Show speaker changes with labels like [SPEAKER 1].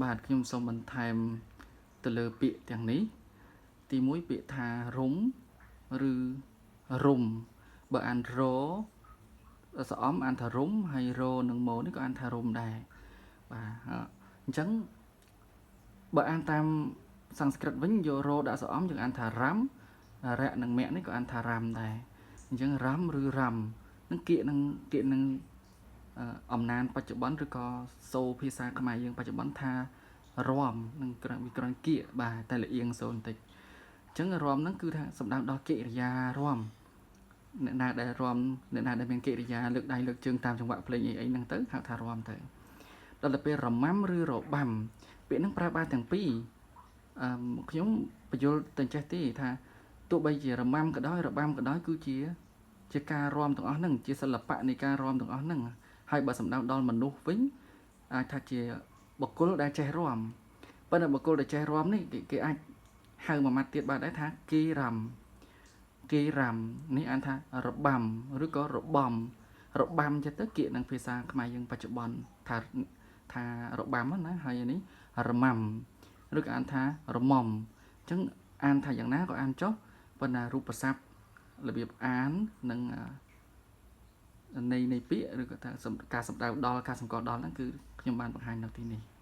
[SPEAKER 1] បាទខ្ញុំសូមបន្ថែមទៅលើពាក្យទាំងនេះ ទី1ពាក្យថារុំឬរុំបើអានរស្អំអានថារុំហើយរនិងម៉ូនេះក៏អានថារុំដែរបាទអញ្ចឹងបើអានតាមសំស្ក្រឹតវិញយករដាក់ស្អំយើងអានថារ៉ាំរៈនិងមៈនេះក៏អានថារ៉ាំដែរអញ្ចឹងរ៉ាំឬរ៉ាំនឹងគៀកនឹងគៀកនឹងអំណានបច្ចុប្បន្នឬក៏សូភាសាខ្មែរយើងបច្ចុប្បន្នថារំនឹងក្រវាក្រគៀកបាទតែលៀងសូន្តិចអញ្ចឹងរំហ្នឹងគឺថាសំដៅដល់កិរិយារំអ្នកណាដែលរំអ្នកណាដែលមានកិរិយាលើកដៃលើកជើងតាមចង្វាក់ភ្លេងអីអីហ្នឹងទៅហៅថារំទៅដល់ទៅពេលរមាំឬរបាំពាក្យហ្នឹងប្រើបានទាំងពីរអឺខ្ញុំបញ្យល់ទៅចេះទេថាទោះបីជារមាំក៏ដោយរបាំក៏ដោយគឺជាជាការរំទាំងអស់ហ្នឹងជាសិល្បៈនៃការរំទាំងអស់ហ្នឹងហើយបើសំដៅដល់មនុស្សវិញអាចថាជាបុគ្គលដែលចេះរំប៉ុន្តែបុគ្គលដែលចេះរំនេះគេអាចហៅមួយម៉ាត់ទៀតបានដែរថាគេរំគេរំនេះអានថារបាំឬក៏របំរបាំចិត្តទៅគៀកនឹងភាសាខ្មែរយើងបច្ចុប្បន្នថាថារបាំណាហើយនេះរមាំឬក៏អានថារមុំអញ្ចឹងអានថាយ៉ាងណាក៏អានចុះប៉ុន្តែរូបស័ព្ទរបៀបអាននិងនៃនៃពាក្យឬក៏ថាការសម្ដៅដល់ការសម្គាល់ដល់ហ្នឹងគឺខ្ញុំបានបង្ហាញនៅទីនេះ។